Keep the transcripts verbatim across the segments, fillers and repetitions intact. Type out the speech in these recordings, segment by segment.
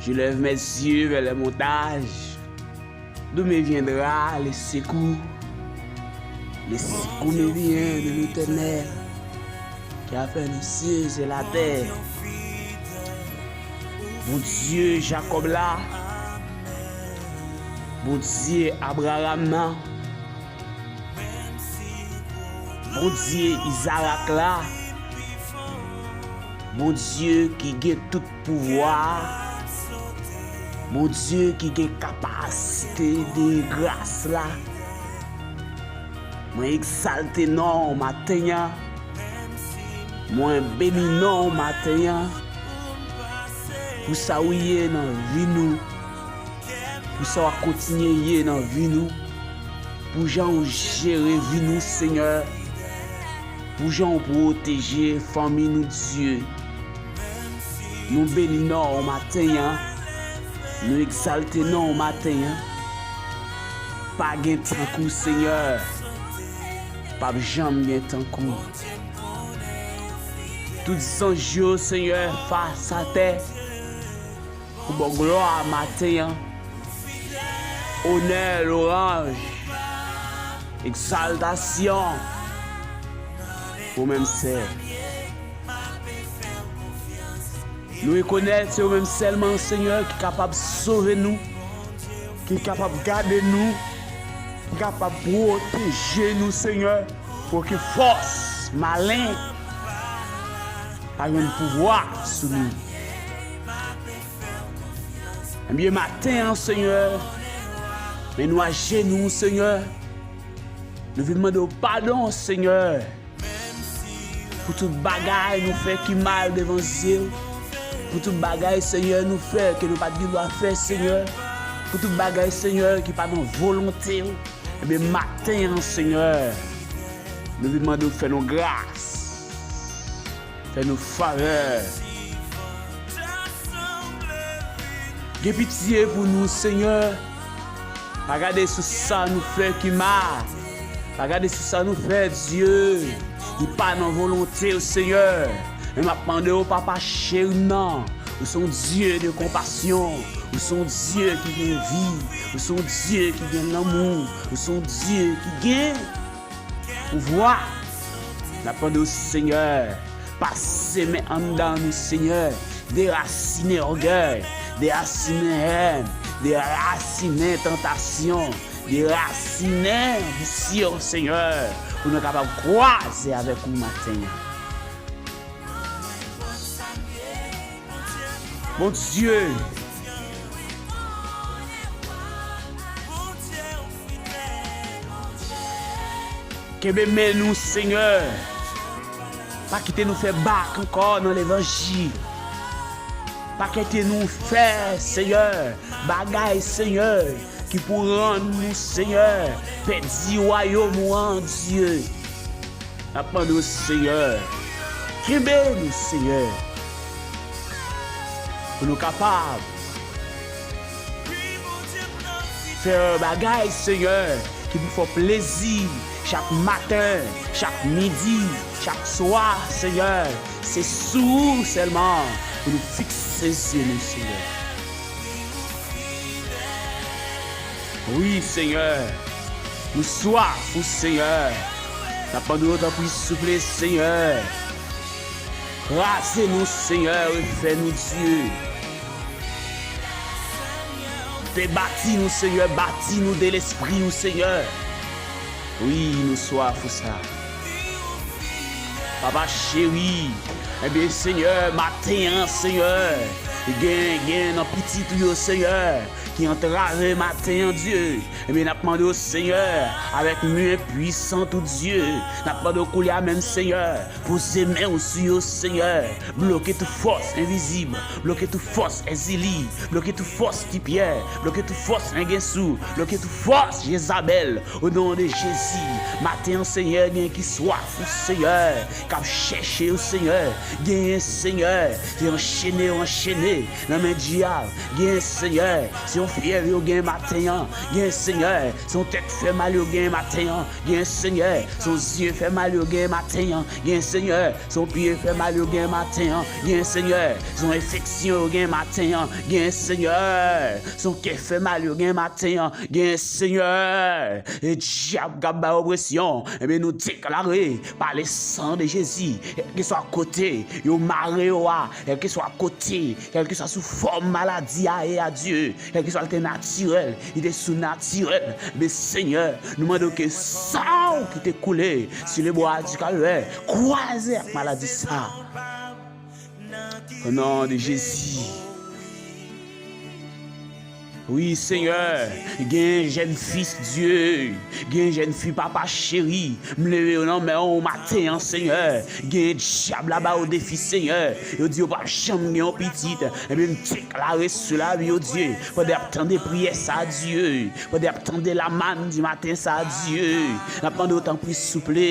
Je lève mes yeux vers les montagnes. D'où me viendra le secours? Le secours me vient de l'Éternel, qui a fait les cieux et la terre. Bondye Jakòb la, Bondye Abraram nan, Bondye Izarak la, Bondye ki gen tout pouvwa a, Bondye ki gen kapasite de gras la. Mwen egzalte non w maten an. Mwen beni non w maten an. Pou sa w ye nan vi nou. Pou sa w ap kontinye ye nan vi nou. Pou jan w jere vi nou, Senyè. Pou jan w pwoteje fanmi nou, Dye. Nou beni non w maten an. Nou egzalte non w maten an. Pa gen tankou w, Senyè. P ap janm gen tankou w. Tout zanj yo, Senyè, fas atè pou ba w glwa maten an. Onè, lwanj, egzaltasyon pou ou menm sèl. Nou rekonèt se ou menm sèlman, Senyè, ki kapab sove nou, ki kapab gade nou, ki kapab pwoteje nou, Senyè, pou okenn fòs malen pa jwenn pouvwa sou nou. Ebyen, maten an, Senyè, men nou ajenou, Senyè. Nou vin mande w padon, Senyè, pou tout bagay nou fè ki mal devan zye w, pou tout bagay, Senyè, nou fè ke nou pa t gen dwa fè, Senyè, pou tout bagay, Senyè, ki pa nan volonte w. Ebyen, maten an, Senyè, nou vin mande w fè nou gras, fè nou favè. Gen pitye pou nou, Senyè. Pa gade sou sa nou fè ki mal. Pa gade sou sa nou fè, Dye. Li pa nan volonte w, Senyè. Men m ap mande w, Papa cheri m nan. Ou se yon Dye de konpasyon. Ou se yon Dye ki gen vi. Ou se yon Dye ki gen lanmou. Ou se yon Dye ki gen pouvwa. N ap mande w, Senyè, pase men anndan nou, Senyè. Derasinen ògèy, derasinen hèn, derasinen tantasyon, derasinen anbisyon, Senyè, pou nou kapab kwaze avèk ou maten an. Bondye, kenbe men nou, Senyè. Pa kite nou fè bak ankò nan levanjil. Pa kite nou fè, Senyè, bagay, Senyè, ki pou rann nou, Senyè, pèdi wayòm ou an, Dye. N ap mande w, Senyè, kenbe nou, Senyè, pou nou kapab fè bagay, Senyè, ki pou fè w plezi chak maten, chak midi, chak swa, Senyè. Se sou ou sèlman pou nou fikse zye nou, Senyè. Wi, Senyè. Nou swaf ou, Senyè. N ap mande w, tanpri, souple, Senyè. Kraze nou, Senyè, refè nou, Dye. Debati nou, Senyè, bati nou de lespri ou, Senyè. Wi, nou swaf ou sa. Papa cheri, ebyen, Senyè, maten an, Senyè, gen, gen nan pitit ou yo, Senyè, ki antrave maten an, Dye. Ebyen, n ap mande w, Senyè, avèk men pwisant ou, Dye, n ap mande w koulye a menm, Senyè, poze men w sou yo, Senyè. Bloke tout fòs envizib, bloke tout fòs Èzili, bloke tout fòs Tipyè, bloke tout fòs Engesou, bloke tout fòs Jezabèl. O non de Jezi, maten an, Senyè, gen ki swaf ou, Senyè, k ap chèche yo, Senyè. Genyen, Senyè, ki anchene yo, anchene. nan men dyab. Gen, Senyè, se yon fyèv yo gen maten an. Gen, Senyè, se yon tèt fè mal yo gen maten an. Gen, Senyè, se yon zye fè mal yo gen maten an. Gen, Senyè, se yon pye fè mal yo gen maten an. Gen, Senyè, se yon enfeksyon yo gen maten an. Gen, Senyè, se yon kè fè mal yo gen maten an. Gen, Senyè, e dyab k ap bay opresyon. Ebyen, nou deklare, pa le san de Jezi, kèlkeswa kote yo mare yo a, kèlkeswa kote, kèlkeswa sou fòm maladi a ye a, Dye, kèlkeswa l te natirèl, li te sinatirèl, men, Senyè, nou mande w ke san w ki te koule sou le bwa di Kalvè kwaze ak maladi sa. O non de Jezi. Wi, Senyè, gen jèn fi, Dye, gen jèn fi, papa cheri, m leve yo nan men w maten an, Senyè. Gen dyab la ba yo defi, Senyè. Yo di yo p ap janm gen yon pitit. Ebyen, m deklare sou lavi yo, Dye, pandan y ap tande priyè sa, Dye, pandan y ap tande lamàn di maten sa, Dye, n ap mande w, tanpri, souple,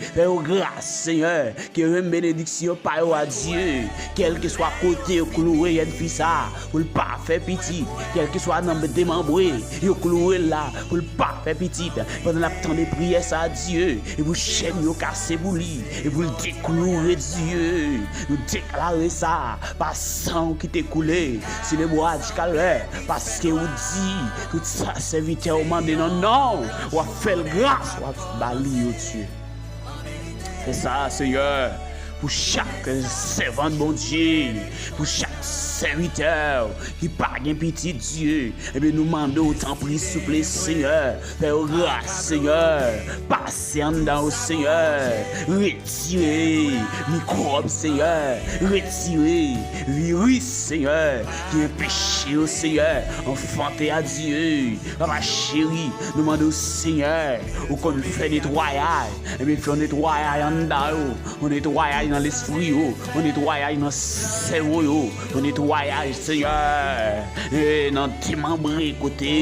fè yo gras, Senyè. Ke menm benediksyon pa yo a, Dye, kèlkeswa kote yo kloure jèn fi sa a, pou l pa fè pitit, kèlkeswa nan demanbre yo kloure l la, pou l pa fè pitit, pandan l ap tande priyè sa a, Dye, e pou chèn yo kase pou li, e pou l dekloure, Dye. Nou deklare sa, pa san w ki te koule sou le bwa di Kalvè, paske ou di, tout sa sèvitè w mande nan non w, w ap fè l gras, w ap ba li yo, Dye. Fè sa, Senyè, pou chak sèvant Bondye, pou chak sèvitè ki pa gen pitit, Dye. Ebyen, nou mande w, tanpri, souple, Senyè, fè yo gras, Senyè. Pase anndan yo, Senyè. Retire mikwòb, Senyè. Retire viris, Senyè, ki anpeche yo, Senyè, anfante a, Dye. Papa cheri, nou mande w, Senyè, ou konn fè netwayaj. Ebyen, fè yon netwayaj anndan yo, yon netwayaj nan lespri yo, yon netwayaj nan sèvo yo, yon netwayaj, Senyè, e, nan demanbre kote,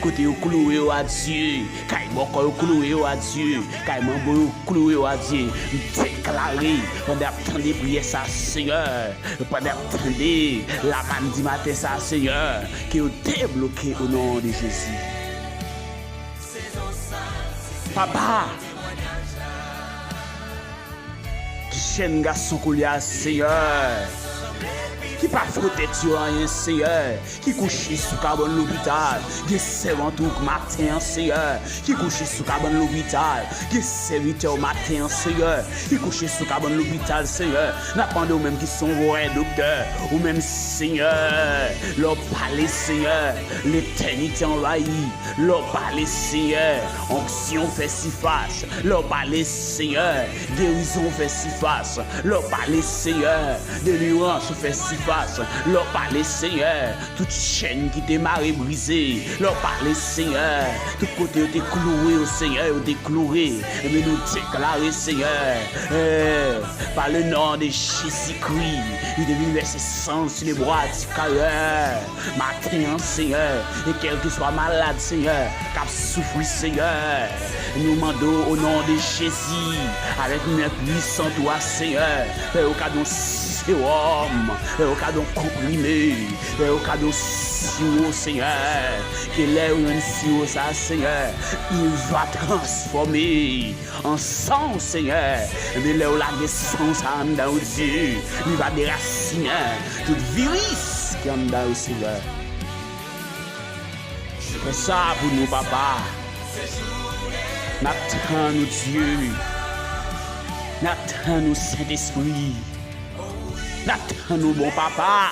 kote yo kloure yo a, Dye, kay bòkò yo kloure yo a, Dye, kay manbo yo kloure yo a, Dye. M deklare, pandan y ap tande priyè sa, Senyè, pandan y ap tande lamàn di maten sa, Senyè, ke yo debloke o non de Jezi. Papa, ki jèn gason koulye a, Senyè, ki pa fè tèt yo anyen, Senyè, ki kouche sou kabann lopital, gen sèvant ou maten an, Senyè, ki kouche sou kabann lopital, gen sèvitè w maten an, Senyè, ki kouche sou kabann lopital, Senyè. N ap mande w menm ki se yon vrè doktè, ou menm, Senyè, lè w pale, Senyè, letènite anvayi. Lè w pale, Senyè, onksyon fè sifas. Lè w pale, Senyè, gerizon fè sifas. Lè w pale, Senyè, delivrans fè sifas. Lè w pale, Senyè, tout chèn ki te mare brize. Lè w pale, Senyè, tout kote yo te kloure yo, Senyè, yo dekloure. Ebyen, nou deklare, Senyè, eh, pa le non de Jezikri, li te vin vèse san l sou le bwa di Kalvè. Maten an, Senyè, e kèlkeswa malad, Senyè, k ap soufri, Senyè, nou mande w, o non de Jezi, avèk men pwisan ou a, Senyè, fè yo kado yon sewòm, fè yo kado yon konprime, fè yo kado yon siwo, Senyè, ke lè yo jwenn siwo sa a, Senyè, li va transfòme an san w, Senyè. Ebyen, lè w lage san w sa anndan yo, Dye, li va derasinen tout viris ki anndan yo, Senyè. Fè sa pou nou, Papa. N ap tann ou, Dye. N ap tann ou, Sentespri. N ap tann ou, bon Papa.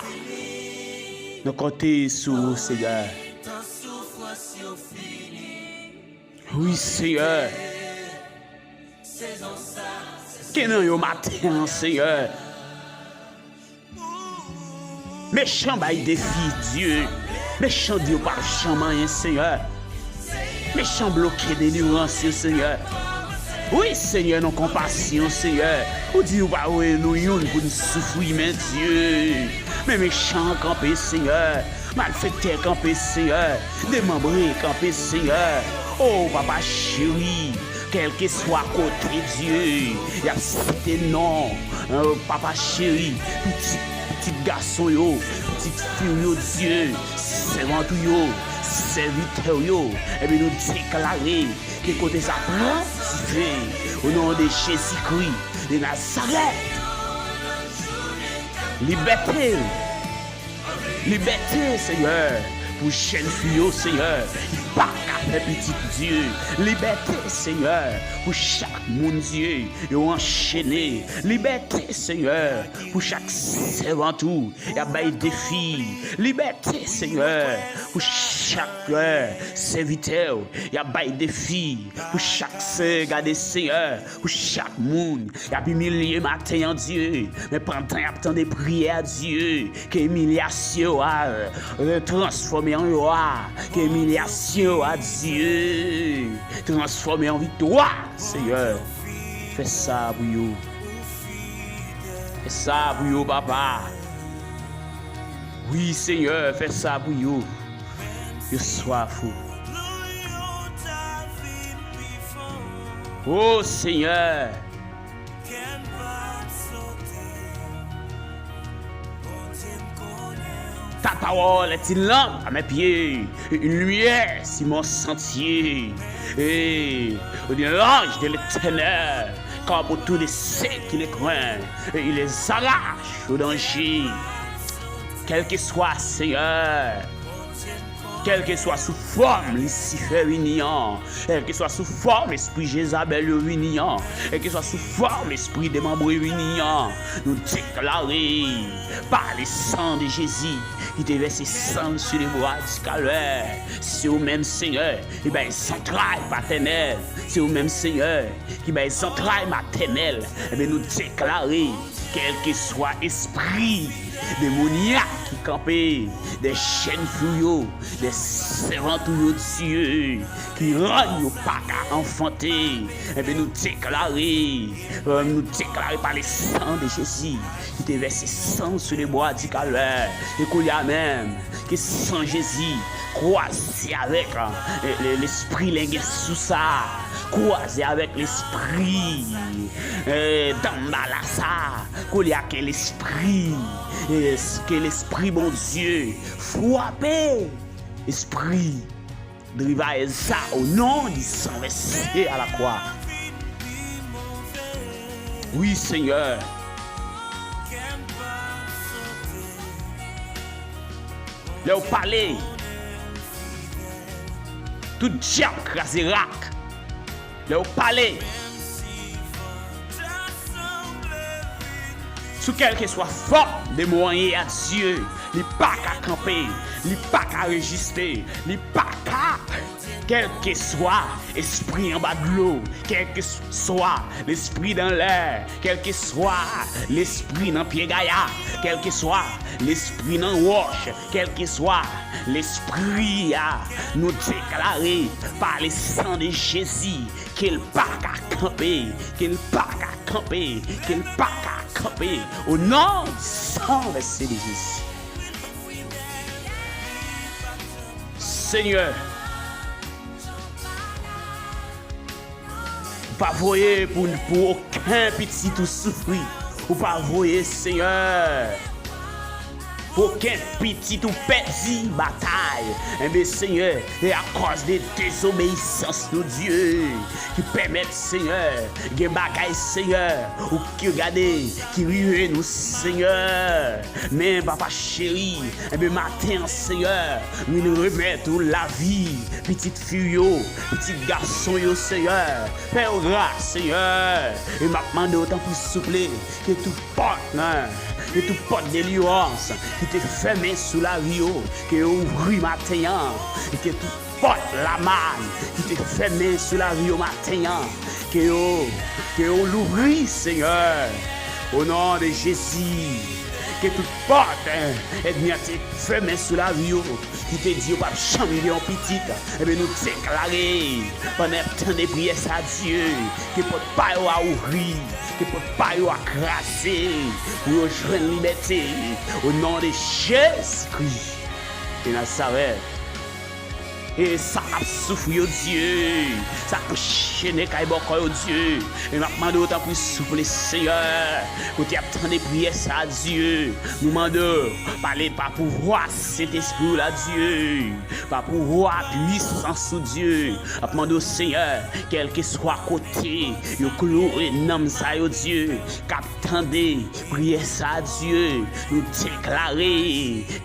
Nou konte sou ou, Senyè. Wi, Senyè. Gen nan yo maten an, Senyè. Mechan bay defi, Dye. Mechan di yo p ap janm anyen, Senyè. Mechan bloke delivrans yo, Senyè. Wi, Senyè, nan konpasyon, Senyè. Ou di ou pa voye nou youn pou n soufri, men Dye. Men mechan an kanpe, Senyè. Malfektè kanpe, Senyè. Demanbre kanpe, Senyè. O, Papa cheri, kèlkeswa kote, Dye, y ap site non, o, Papa cheri, pitit, pitit gason yo, pitit fi w yo, Dye, sèvant ou yo, sèvitè w yo, ebyen, nou deklare ke kote sa pran dife, o non de Jezikri de Nazarèt. Libète, libète, Senyè, pou jèn fi yo, Senyè, ki pa ka fè pitit, Dye. Libète, Senyè, pou chak moun, Dye, yo anchene. Libète, Senyè, pou chak sèvant ou y ap bay defi. Libète, Senyè, pou chak, eh, sèvitè w y ap bay defi. Pou chak sè, gade, Senyè, pou chak moun y ap imilye maten an, Dye. Men pandan y ap tande priyè a, Dye, ke imilyasyon a, eh, transfòme an lwa. Ke imilyasyon a, Dye, transfòme an viktwa, Senyè. Fè sa pou yo. Fè sa pou yo, papa. Wi, Senyè, fè sa pou yo. Yo swaf ou. O Senyè. Ta parole est une lampe à mes pieds, une lumière sur mon sentier. Et une lampe de l'Éternel, comme pour tous les saints qui le craignent, et il les arrache au danger. Kèlkeswa, Senyè, kèlkeswa sou fòm Lisifè vini an, kèlkeswa sou fòm espri Jezabèl yo vini an, kèlkeswa sou fòm espri demanbre vini an, nou deklare, pa le san de Jezi ki te vèse san l sou le bwa di Kalvè, se ou menm, Senyè, ki bay zantray patènèl, se ou menm, Senyè, ki bay zantray matènèl, ebyen, nou deklare, kèlkeswa espri demonyak ki kanpe dèyè jèn fi w yo, dèyè sèvant ou yo, Dye, ki rann yo pa ka anfante, ebyen, nou deklare, eh, nou deklare pa le san de Jezi, ki te vèse san l sou le bwa di Kalvè, e koulye a menm, ke san Jezi kwaze avèk, eh, le-, lespri lengen sou sa, kwaze avèk lespri, eh, danbala sa, koulye a ke lespri, eh, ke lespri Bondye frape espri drivayèz sa, o non di san vèse a la kwa. Wi, Senyè. Lè w pale, tout dyab kraze rak. Lè w pale sou kèlkeswa fòm demon an ye a, Dye, li pa ka kanpe, li pa ka reziste, li pa ka, kèlkeswa espri anba dlo, kèlkeswa lespri dan lè, kèlkeswa lespri nan pye gaya, kèlkeswa lespri nan wòch, kèlkeswa lespri a, nou deklare pa le san de Jezi ke l pa ka kanpe, ke l pa ka kanpe, ke l pa ka kanpe. O non di san vèse de Jezi. Senyè, ou pa voye pou, pou okenn pitit ou soufri. Ou pa voye, Senyè, pou okenn pitit ou pèdi batay. Enben, Senyè, e akòz de dezobeyisans nou, Dye, ki pèmèt, Senyè, gen bagay, Senyè, ou ki gade, ki rive nou, Senyè. Men, Papa cheri, enben, maten an, Senyè, vin remèt ou lavi, pitit fi yo, pitit gason yo, Senyè. Fè yo gras, Senyè. E m ap mande w, tanpri, souple, ke tout pòt, nan, ke tout pòt delivrans ki te fèmen sou lavi yo, ke yo ouvri maten an, e ke tout pòt lamal ki te fèmen sou lavi yo maten an, ke yo, ke yo louvri, Senyè, o non de Jezi. Ke tout pòt, eh, ènmi an te fèmen sou lavi yo, ki te di yo p ap janm gen yon pitit, enben, nou deklare, pandan y ap tande priyè sa, Dye, ke pòt pa yo a ouvri, ke pòt pa yo a kraze, pou yo jwenn libète, o non de Jezikri de Nazarèt. E sa k ap soufri yo, Dye. Sa k anchene kay bòkò yo, Dye. E m ap mande w, tanpri, souple, Senyè. Kote y ap tande priyè sa, Dye. Nou mande w, pale pa pouvwa Sentespri w la, Dye. Pa pouvwa pwisans ou, Dye. M ap mande w, Senyè, kèlkeswa kote yo kloure nanm sa yo, Dye, k ap tande priyè sa, Dye, nou deklare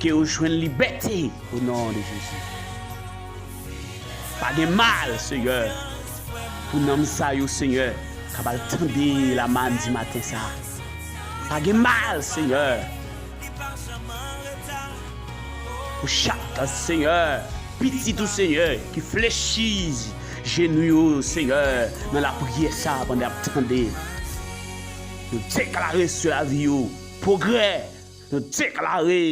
ke yo jwenn libète. O non de Jezi. Pa gen mal, Senyè, pou nanm sa yo, Senyè, k ap al tande lamàn di maten sa. Pa gen mal, Senyè, pou chak, Senyè, pitit ou, Senyè, ki flechi jenou yo, Senyè, nan lapriyè sa pandan y ap tande. Nou deklare sou lavi yo pwogrè. Nou deklare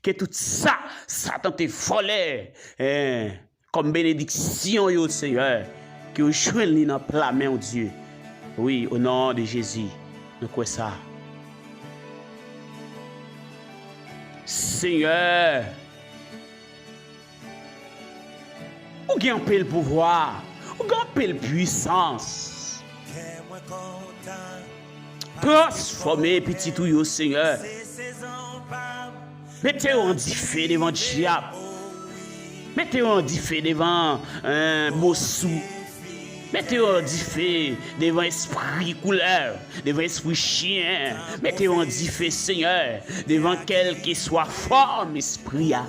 ke tout sa Satan te vòlè, eh, kòm benediksyon yo, Senyè, ke yo jwenn li nan pla men w, Dye. Wi, o non de Jezi, nou kwè sa. Senyè, ou gen anpil pouvwa, ou gen anpil pwisans. Transfòme pitit ou yo, Senyè. Mete yo an dife devan dyab. Mete yo an dife devan, eh, bosou. Mete yo an dife devan espri koulèv, devan espri chen. Mete yo an dife, Senyè, devan kèlkeswa fòm espri a.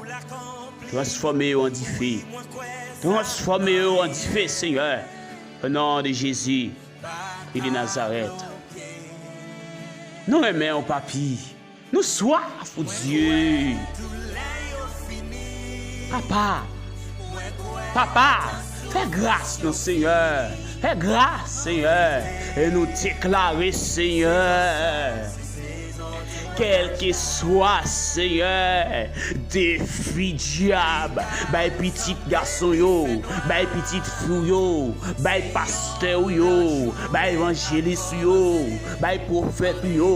Transfòme yo an dife. Transfòme yo an dife, Senyè. O non de Jezi, li de Nazarèt. Nou renmen w, Papi. Nou swaf ou, Dye. Papa, Papa, fè gras non, Senyè. Fè gras, Senyè. E nou deklare, Senyè, kèlkeswa, Senyè, defi dyab, bay pitit gason yo, bay pitit fi w yo, bay pastè w yo, bay evanjelis w yo, bay pwofèt w yo,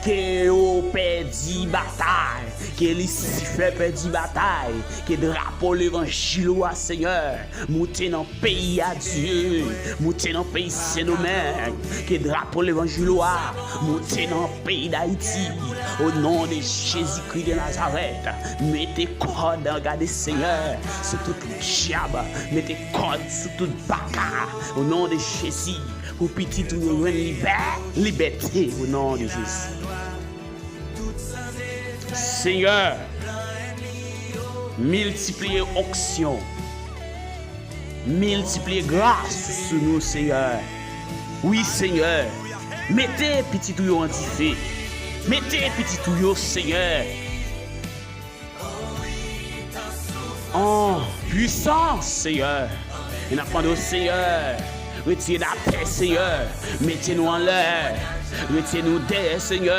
ke yo pèdi batay, ke Lisifè pèdi batay, ke drapo levanjil ou a, Senyè, moute nan peyi a, Dye, moute nan peyi Sendomeng, ke drapo levanjil ou a moute nan peyi Dayiti. O non de Jezikri de Nazarèt, mete kòd, gade, Senyè, sou tout dyab, mete kòd sou tout baka. O non de Jezi, pou pitit ou yo jwenn libè-, libète, o non de Jezi. Senyè, miltipliye onksyon, miltipliye gras sou nou, Senyè. Wi, Senyè, mete pitit ou yo an dife. Mete pitit ou yo, Senyè, an pwisans, Senyè. E n ap mande w, Senyè, retire n atè, Senyè. Mete nou anlè. Retire nou dèyè, Senyè.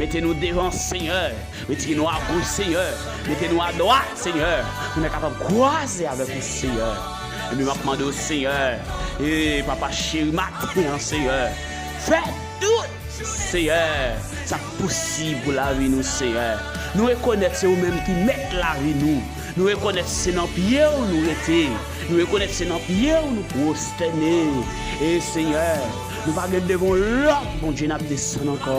Mete nou devan, Senyè. Retire nou agoch, Senyè. Mete nou adwat, Senyè. Pou n kapab kwaze avèk ou, Senyè. Epi m ap mande w, Senyè, e Papa cheri, maten an, Senyè, fè tout, Senyè, sa k posib pou lavi nou, Senyè. Nou rekonèt se ou menm ki mèt lavi nou. Nou rekonèt se nan pye w nou rete. Nou rekonèt se nan pye w nou pwostène. E, Senyè, nou pa gen devan lòt Bondye n ap desann ankò.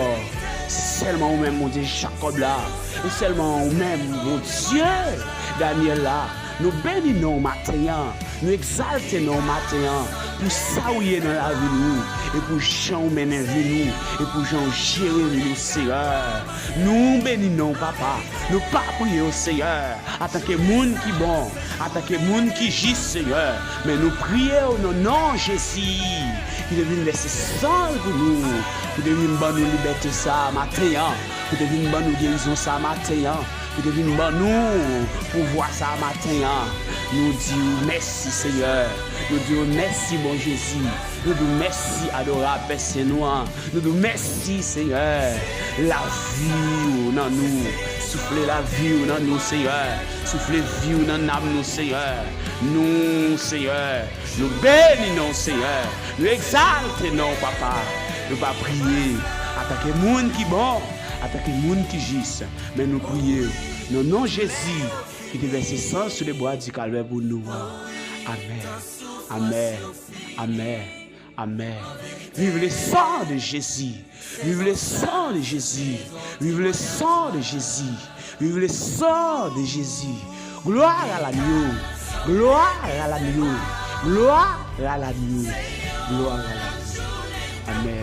Se sèlman ou menm, Bondye Jakòb la. E sèlman ou menm, Bondye Danyèl la. Nou beni non w maten an. Nou egzalte non w maten an pou sa ou ye nan lavi nou, e pou jan ou mennen vi nou, e pou jan ou jere vi nou, Senyè. Nou beni non w, Papa. Nou pa priye w, Senyè, antanke moun ki bon, antanke moun ki jis, Senyè, men nou priye w nan non Jezi, ki te vin vèse san l pou nou, ki te vin ban nou libète sa a maten an, ki te vin ban nou gerizon sa a maten an, ki te vin ban nou pouvwa sa a maten an. Nou di w mèsi, Senyè. Nou di w mèsi, bon Jezi. Nou di w mèsi, adorab Pè Sen nou an. Nou di w mèsi, Senyè. Lavi w nan nou. Soufle lavi w nan nou, Senyè. Soufle vi w nan nanm nou, Senyè. Nou, Senyè, nou beni non w, Senyè. Nou egzalte non w, Papa. Nou pa priye antanke moun ki bon, antanke moun ki jis, men nou priye w nan non Jezi. ki te vèse san sou le bwa di kalvè pou nou an. Amèn. Amèn. Amèn. Amèn. Vive le sang de Jésus. Vive le sang de Jésus. Vive le sang de Jésus. Vive le sang de Jésus. Gloire à l'agneau. Gloire à l'agneau. Gloire à l'agneau. Gloire à l'agneau. Amèn.